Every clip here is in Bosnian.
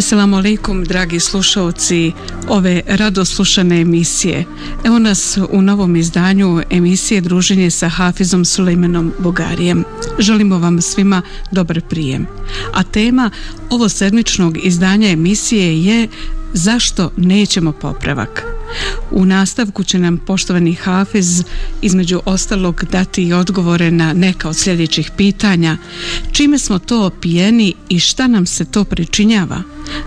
Assalamu alaikum, dragi slušalci ove radoslušane emisije. Evo nas u novom izdanju emisije Druženje sa Hafizom Sulejmanom Bugarijem. Želimo vam svima dobar prijem. A tema ovo sedmičnog izdanja emisije je Zašto nećemo popravak? U nastavku će nam poštovani Hafiz između ostalog dati i odgovore na neka od sljedećih pitanja. Čime smo to opijeni i šta nam se to pričinjava?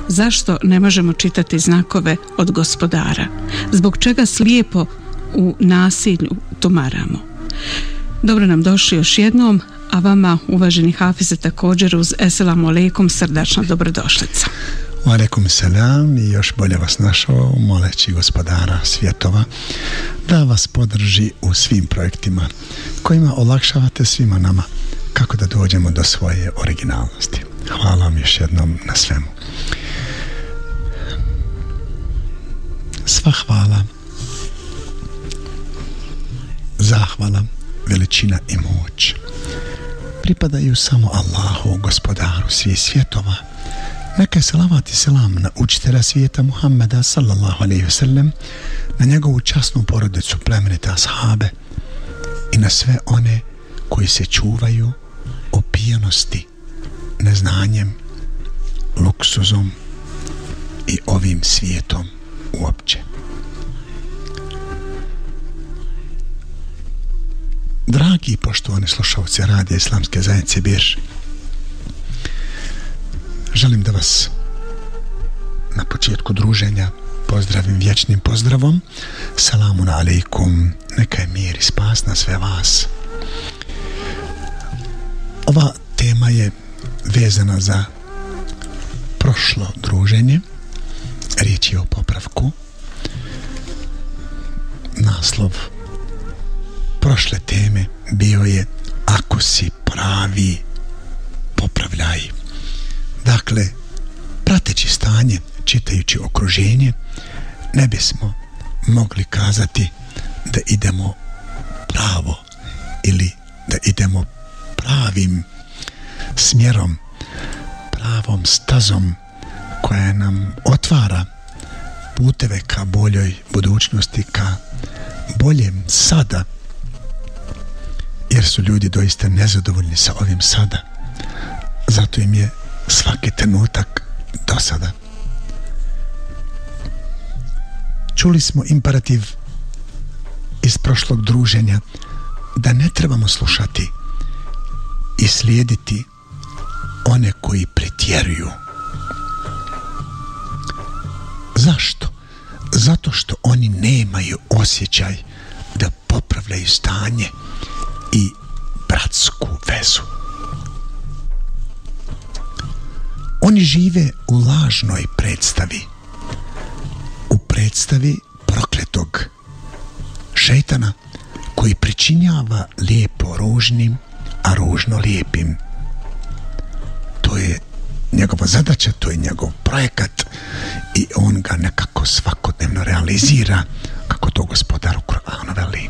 Zašto ne možemo čitati znakove od Gospodara? Zbog čega slijepo u nasilju tumaramo? Dobro nam došli još jednom, a vama uvaženi Hafize također uz Esselamu alaikum srdačna dobrodošlica. Alaikum salam i još bolje vas našao moleći Gospodara svjetova da vas podrži u svim projektima kojima olakšavate svima nama kako da dođemo do svoje originalnosti. Hvala vam još jednom na svemu. Sva hvala, zahvala, veličina i moć pripadaju samo Allahu, Gospodaru svih svjetova. Neka je salavat i selam na učitelja svijeta Muhammeda sallallahu alaihi wasallam, na njegovu časnu porodicu, plemenite ashabe i na sve one koji se čuvaju opijenosti neznanjem, luksuzom i ovim svijetom uopće. Dragi i poštovani slušalci radija Islamske zajednice Bir, želim da vas na početku druženja pozdravim vječnim pozdravom. Salamun alaikum, neka je mir i spas na sve vas. Ova tema je vezana za prošlo druženje. Riječ je o popravku. Naslov prošle teme bio je Ako si pravi, popravljaj. Dakle, prateći stanje, čitajući okruženje, ne bismo mogli kazati da idemo pravo ili da idemo pravim smjerom, pravom stazom koja nam otvara puteve ka boljoj budućnosti, ka boljem sada, jer su ljudi doista nezadovoljni sa ovim sada. Zato im je svaki trenutak do sada. Čuli smo imperativ iz prošlog druženja da ne trebamo slušati i slijediti one koji pretjeruju. Zašto? Zato što oni nemaju osjećaj da popravljaju stanje i bratsku vezu. Oni žive u lažnoj predstavi, u predstavi prokletog šejtana koji pričinjava lijepo ružnim, a ružno lijepim. To je njegova zadaća, to je njegov projekat i on ga nekako svakodnevno realizira kako to Gospodar u Kur'anu veli.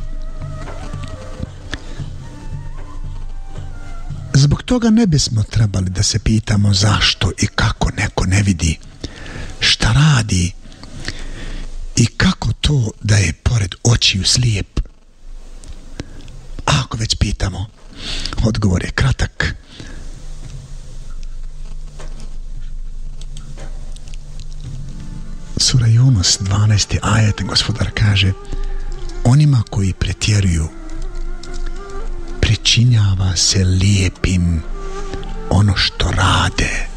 Zbog toga ne bismo trebali da se pitamo zašto i kako neko ne vidi šta radi i kako to da je pored očiju slijep. A ako već pitamo, odgovor je kratak. Sura Yunus 12. ajet, Gospodar kaže: onima koji pretjeruju pričinjava se lijepim ono što rade.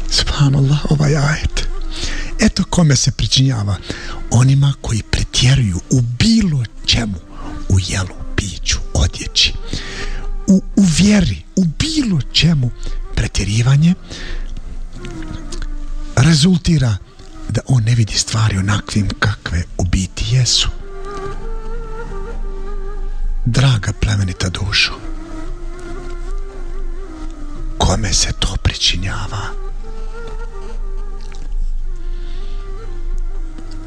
Subhanallah, ovaj ajet. Eto kome se pričinjava: onima koji pretjeruju u bilo čemu, u jelu, piću, odjeći, u vjeri, u bilo čemu. Pretjerivanje rezultira da on ne vidi stvari onakvim kakve u biti jesu. Draga plemenita dušo, kome se to pričinjava?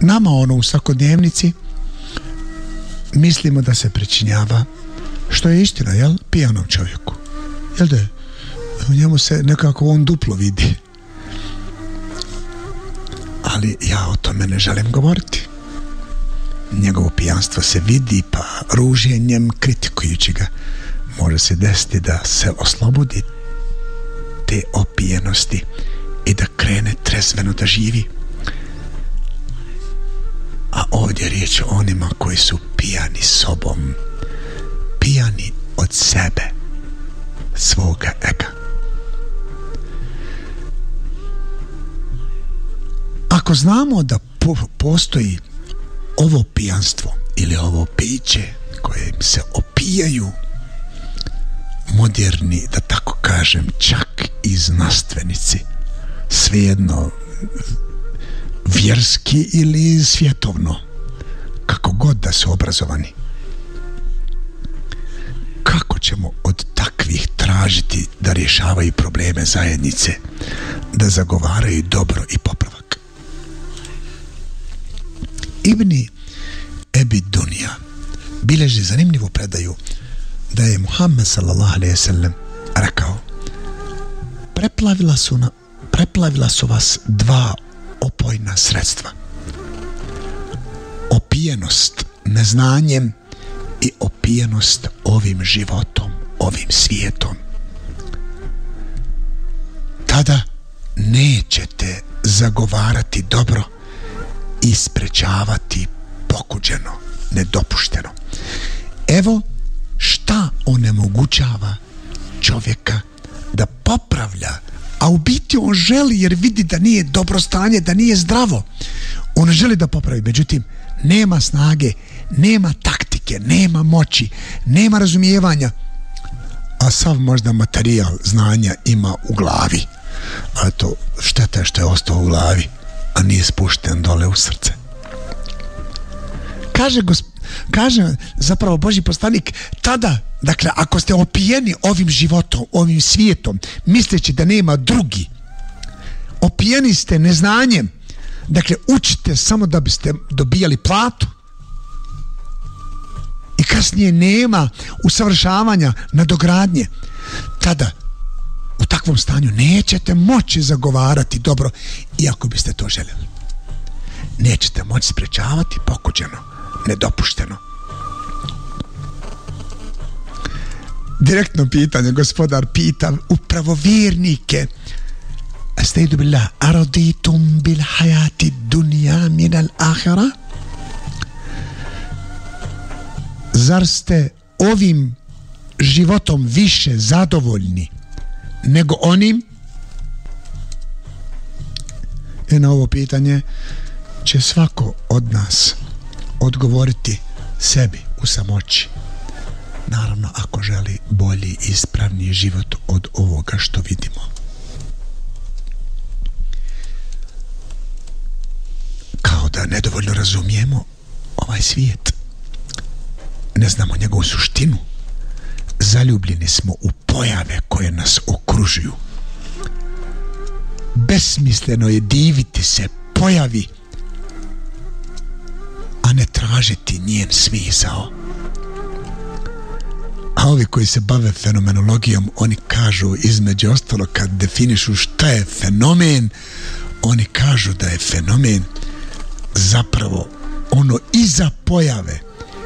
Nama ono u svakodnevnici mislimo da se pričinjava, što je istina, jel? Pijanom čovjeku. Jel da je? U njemu se nekako on duplo vidi. ali ja o tome ne želim govoriti. Njegovo pijanstvo se vidi, pa ruženjem kritikujući ga može se desiti da se oslobodi te opijenosti i da krene trezveno da živi. A ovdje je riječ o onima koji su pijani sobom, pijani od sebe, svoga ega. Ako znamo da postoji ovo pijanstvo ili ovo piće kojim se opijaju moderni, da tako kažem, čak i znanstvenici, svejedno vjerski ili svjetovno, kako god da su obrazovani, kako ćemo od takvih tražiti da rješavaju probleme zajednice, da zagovaraju dobro i popravak? Ibni Ebi Dunja bilježi zanimljivu predaju da je Muhammed sallallahu alejhi ve sellem rekao: preplavila su vas dva opojna sredstva, opijenost neznanjem i opijenost ovim životom, ovim svijetom. Tada nećete zagovarati dobro i sprečavati pokuđeno, nedopušteno. Evo šta onemogućava čovjeka da popravlja, a u biti on želi jer vidi da nije dobro stanje, da nije zdravo. On želi da popravi, međutim nema snage, nema taktike, nema moći, nema razumijevanja, a sav možda materijal znanja ima u glavi, a to šteta je što je ostao u glavi, a nije spušten dole u srce. Kaže zapravo Božji poslanik, tada, dakle, ako ste opijeni ovim životom, ovim svijetom, misleći da nema drugi, opijeni ste neznanjem, dakle, učite samo da biste dobijali platu i kasnije nema usavršavanja, nadogradnje, tada u takvom stanju nećete moći zagovarati dobro, iako biste to željeli. Nećete moći sprečavati pokuđeno, nedopušteno. Direktno pitanje, gospodar pita upravo vjernike: Astaidu billah, araditum bil hayati dunja minal ahira? Zar ste ovim životom više zadovoljni nego onim? I na ovo pitanje će svako od nas odgovoriti sebi u samoći. Naravno, ako želi bolji i ispravniji život od ovoga što vidimo. Kao da nedovoljno razumijemo ovaj svijet. Ne znamo njegovu suštinu. Zaljubljeni smo u pojave koje nas okružuju. Besmisleno je diviti se pojavi, a ne tražiti njen smisao. A ovi koji se bave fenomenologijom, oni kažu, između ostalo, kad definišu šta je fenomen, oni kažu da je fenomen zapravo ono iza pojave,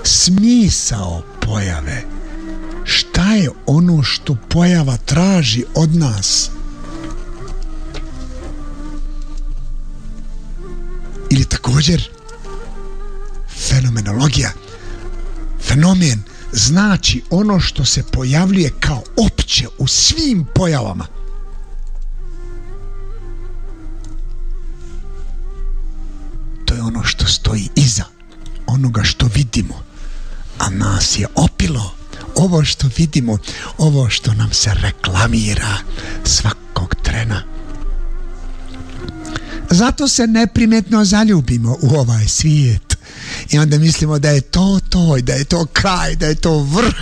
smisao pojave. Šta je ono što pojava traži od nas? Ili također fenomenologija, fenomen znači ono što se pojavljuje kao opće u svim pojavama. To je ono što stoji iza onoga što vidimo, a nas je opilo ovo što vidimo, ovo što nam se reklamira svakog trena. Zato se neprimjetno zaljubimo u ovaj svijet i onda mislimo da je to i da je to kraj, da je to vrh.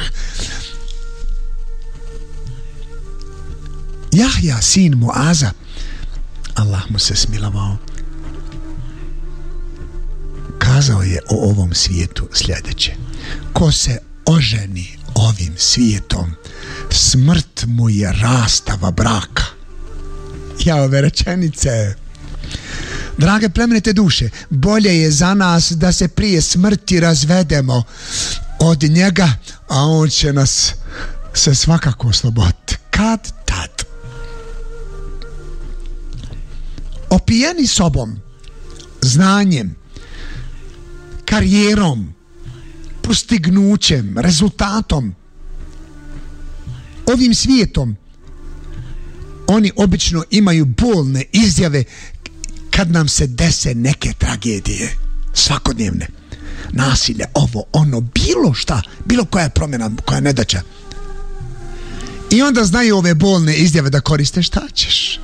Jahja, sin Muaza, Allah mu se smilovao, kazao je o ovom svijetu sljedeće: ko se oženi ovim svijetom, smrt mu je rastava braka. Ja, ove rečenice, Drage plemenite duše, bolje je za nas da se prije smrti razvedemo od njega, a on će nas se svakako osloboditi. Kad tad. Opijeni sobom, znanjem, karijerom, postignućem, rezultatom, ovim svijetom, oni obično imaju bolne izjave kad nam se dese neke tragedije svakodnevne, nasilje, ovo, ono, bilo šta, bilo koja promjena, koja nedaća. I onda znaju ove bolne izjave da koriste. Šta ćeš?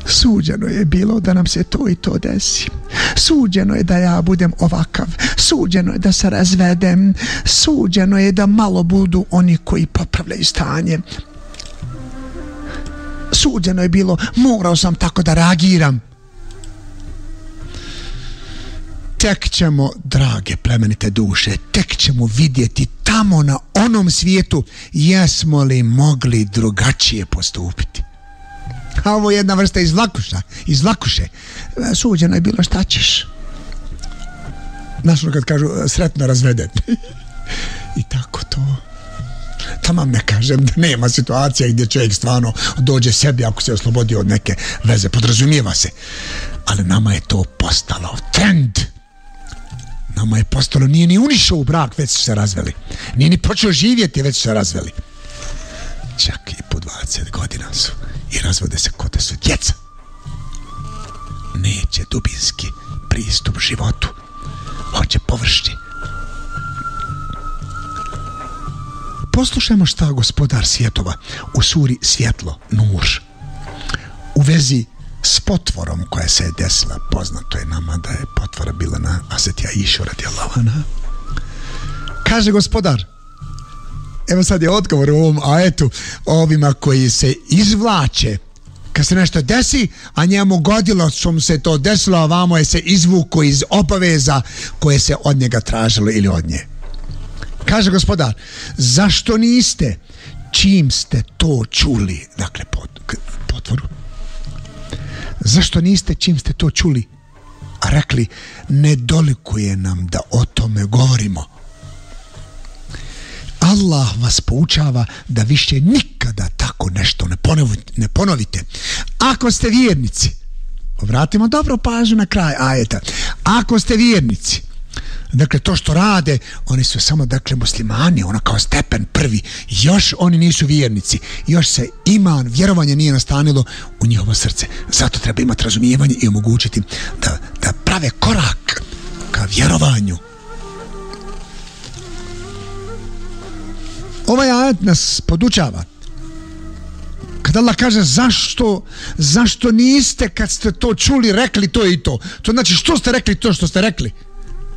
Suđeno je bilo da nam se to i to desi. Suđeno je da ja budem ovakav. Suđeno je da se razvedem. Suđeno je da malo budu oni koji popravljaju stanje. Suđeno je bilo, morao sam tako da reagiram. Tek ćemo, drage plemenite duše, tek ćemo vidjeti tamo na onom svijetu jesmo li mogli drugačije postupiti. A ovo je jedna vrsta izlakuše. Suđeno je bilo, šta ćeš? Znaš kad kažu sretno razveden. I tako to. Tamam ne kažem da nema situacija gdje čovjek stvarno dođe sebi ako se oslobodi od neke veze, podrazumijeva se. Ali nama je to postalo trend. Nama je postalo, nije ni unišao u brak, već su se razveli. Nije ni počeo živjeti, već su se razveli. Čak i po 20 godina su i razvode se kod da su djeca. Neće dubinski pristup životu, hoće površni. Poslušajmo šta gospodar svjetova u suri Svjetlo, Nur, u vezi s potvorom koja se je desila. Poznato je nama da je potvora bila na Hazreti Aišu radijallahu anha. Kaže gospodar, evo sad je odgovor u ovom ajetu ovima koji se izvlače kad se nešto desi, a njemu godilo što mu se to desilo, a vamo je se izvuko iz obaveza koje se od njega tražilo ili od nje. Kaže gospodar, zašto niste čim ste to čuli, dakle potvoru, zašto niste čim ste to čuli, a rekli ne dolikuje nam da o tome govorimo. Allah vas poučava da više nikada tako nešto ne ponovite. Ako ste vjernici, obratimo dobro pažnju na kraj ajeta, ako ste vjernici, dakle to što rade, oni su samo dakle muslimani, ono kao stepen prvi, još oni nisu vjernici, još se iman, vjerovanje nije nastanilo u njihovo srce. Zato treba imati razumijevanje i omogućiti da prave korak ka vjerovanju. Ovaj ajet nas podučava kad Allah kaže zašto niste kad ste to čuli rekli to i to. To znači što ste rekli to što ste rekli.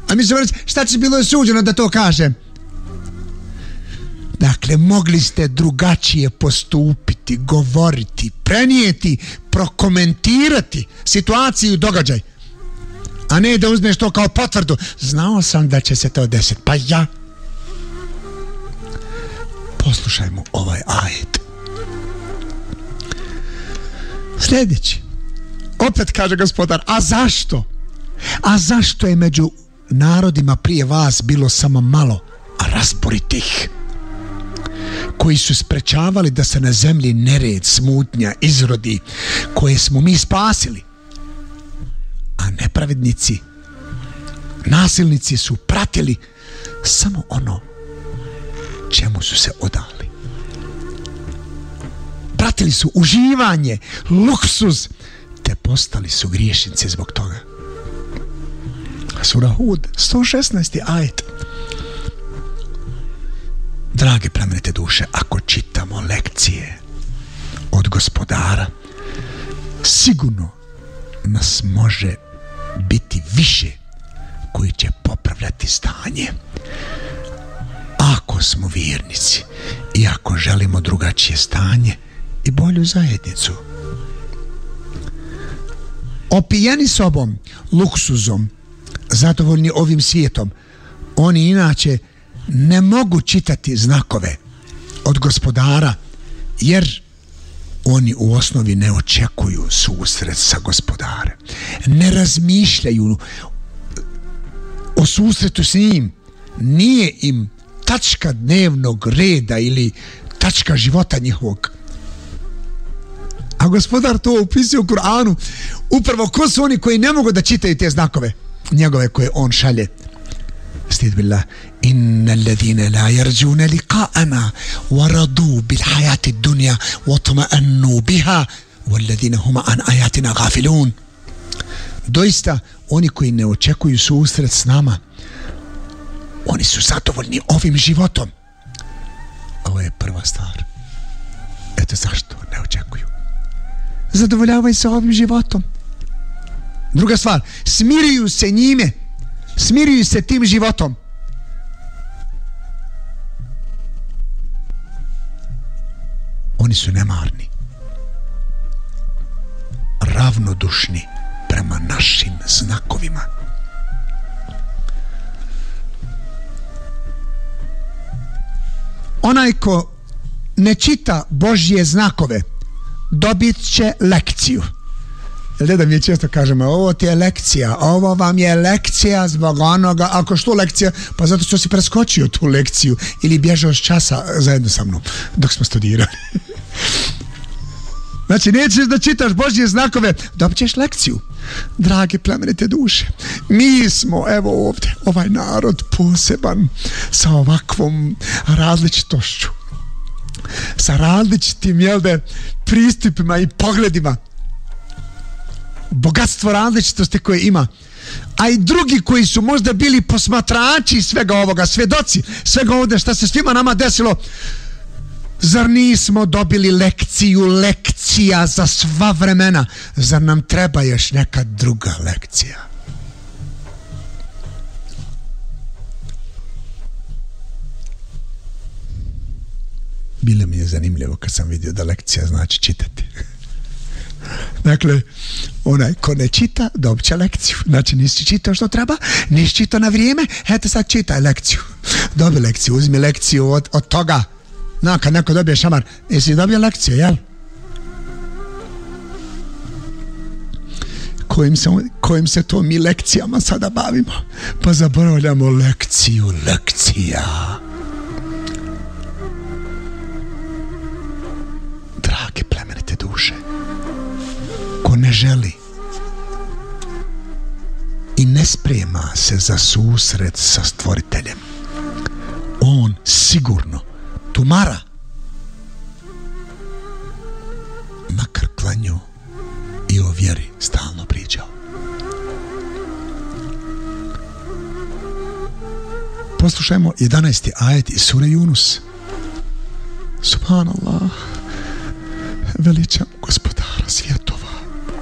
A mi se reći šta će bilo suđeno da to kažem. Dakle, mogli ste drugačije postupiti, govoriti, prenijeti, prokomentirati situaciju, događaj. A ne da uzmeš to kao potvrdu. Znao sam da će se to desiti. Pa ja. Poslušajmo ovaj ajet. Sljedeći. Opet kaže gospodar, a zašto? A zašto je među narodima prije vas bilo samo malo rasporitih, koji su sprečavali da se na zemlji nered, smutnja izrodi, koje smo mi spasili, a nepravednici, nasilnici su pratili samo ono čemu su se odali. Pratili su uživanje, luksuz, te postali su griješnici zbog toga. Sura Hud, 116. ajet. Drage plemenite duše, ako čitamo lekcije od gospodara, sigurno nas može biti više koji će popravljati stanje. Ako smo vjernici i ako želimo drugačije stanje i bolju zajednicu. Opijeni sobom, luksuzom, zadovoljni ovim svijetom, oni inače ne mogu čitati znakove od gospodara, jer oni u osnovi ne očekuju susret sa gospodarem. Ne razmišljaju o susretu s njim. Nije im tačka dnevnog reda ili tačka života njihovog. A gospodar to opisuje u Kur'anu. Upravo ko su oni koji ne mogu da čitaju te znakove njegove koje on šalje. Stid billah. Inna alladhina la yarjuna liqa'ana wa radu bil hayati dunya wa tama'annu biha walladhina huma an ayatina ghafilun. Doista oni koji ne očekuju susret s nama, oni su zadovoljni ovim životom. Ovo je prva stvar. Eto zašto ne očekuju. Zadovoljavaju se ovim životom. Druga stvar, smiruju se njime, smiruju se tim životom. Oni su nemarni, ravnodušni prema našim znakovima. Onaj ko ne čita Božje znakove dobit će lekciju. Jel da mi često kažemo, ovo ti je lekcija, ovo vam je lekcija zbog onoga, ako što lekcija, pa zato što si preskočio tu lekciju ili bježao s časa zajedno sa mnom dok smo studirali. Znači, nećeš da čitaš Božje znakove, dobit ćeš lekciju. Drage plemenite duše, mi smo, evo ovdje, ovaj narod poseban sa ovakvom različitošću, sa različitim, pristupima i pogledima, bogatstvo različitosti koje ima, a i drugi koji su možda bili posmatrači svega ovoga, svedoci svega ovdje šta se svima nama desilo. Zar nismo dobili lekcija za sva vremena? Zar nam treba još neka druga lekcija? Bilo mi je zanimljivo kad sam vidio da lekcija znači čitati. Dakle, onaj ko ne čita, dobit će lekciju. Znači, nisi čitao što treba, nisi čitao na vrijeme, eto sad čitaj lekciju. Dobi lekciju, uzmi lekciju od toga. No, kad neko dobije šamar, jesi dobio lekciju, jel? Kojim se to mi lekcijama sada bavimo? Pa zaboravljamo lekcija. Drage plemenite duše, ko ne želi i ne sprema se za susret sa stvoriteljem, on sigurno tumara, makar klanju i o vjeri stalno pričao. Poslušajmo 11. ajet iz sure Yunus. Subhanallah, veličam gospodara svjetova.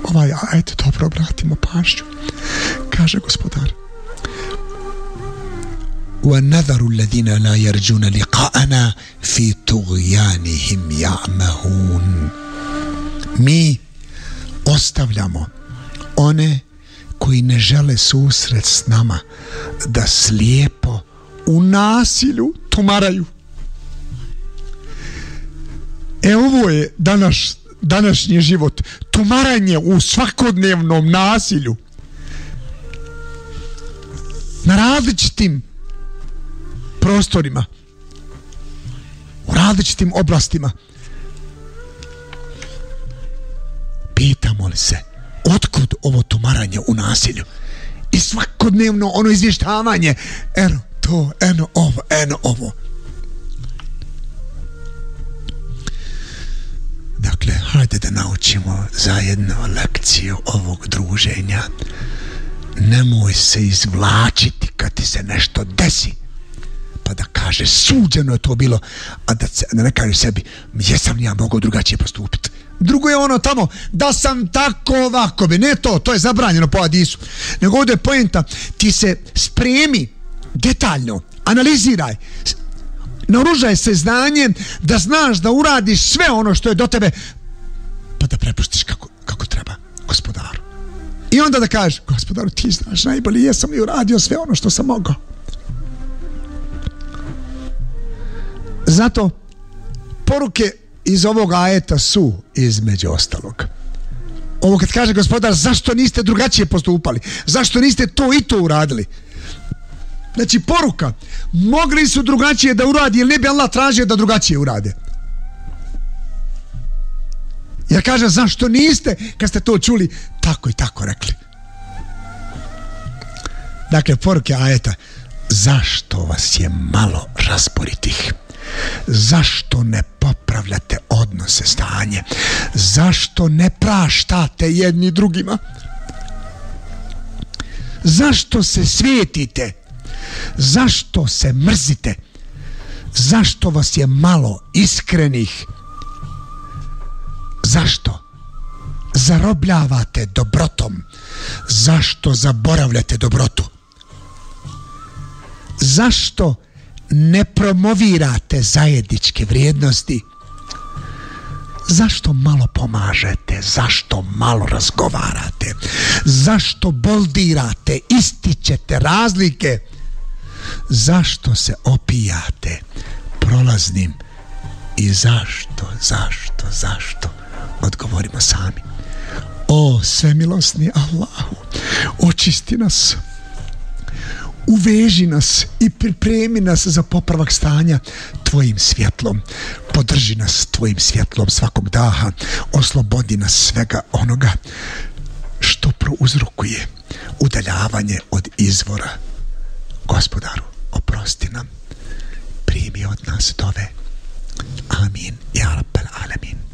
Ovaj ajet dobro obratimo pažnju. Kaže gospodar: وَنَذَرُ الَّذِينَ لَا يَرْجُونَ لِقَاءَنَا فِي طُغْيَانِهِمْ يَعْمَهُونَ. Mi ostavljamo one koji ne žele susret s nama da slijepo u nasilju tumaraju. Ovo je današnji život. Tumaranje u svakodnevnom nasilju. Na različitim prostorima, u različitim oblastima. Pitamo li se otkud ovo tumaranje u nasilju i svakodnevno ono izvještavanje, eno to, eno ovo. Dakle, hajde da naučimo zajedno lekciju ovog druženja. Nemoj se izvlačiti kad ti se nešto desi, pa da kaže suđeno je to bilo, a da ne kaže sebi jesam li ja mogao drugačije postupiti. Drugo je ono tamo da sam tako ovako bi, ne to je zabranjeno po hadisu, nego ovdje je poenta, ti se spremi detaljno, analiziraj, naoružaj se znanjem da znaš da uradiš sve ono što je do tebe, pa da prepustiš kako treba gospodaru. I onda da kažeš, gospodaru, ti znaš najbolje, jesam li uradio sve ono što sam mogao. Zato poruke iz ovog ajeta su, između ostalog, ovo kad kaže Gospodar, zašto niste drugačije postupali, zašto niste to i to uradili. Znači poruka, mogli su drugačije da uradi, jer ne bi Allah tražio da drugačije urade. Jer kaže, zašto niste, kad ste to čuli, tako i tako rekli. Dakle, poruke ajeta, zašto vas je malo razboritih? Zašto ne popravljate odnose, stanje? Zašto ne praštate jedni drugima? Zašto se svijetite? Zašto se mrzite? Zašto vas je malo iskrenih? Zašto zarobljavate dobrotom? Zašto zaboravljate dobrotu? Zašto ne promovirate zajedničke vrijednosti? Zašto malo pomažete? Zašto malo razgovarate? Zašto boldirate, ističete razlike? Zašto se opijate prolaznim? I zašto? Odgovorimo sami. O svemilosni Allahu, očisti nas, uveži nas i pripremi nas za popravak stanja tvojim svjetlom. Podrži nas tvojim svjetlom svakog daha. Oslobodi nas svega onoga što prouzrokuje udaljavanje od izvora. Gospodaru, oprosti nam, primi od nas dove. Amin. Ja Rabbal Alamin.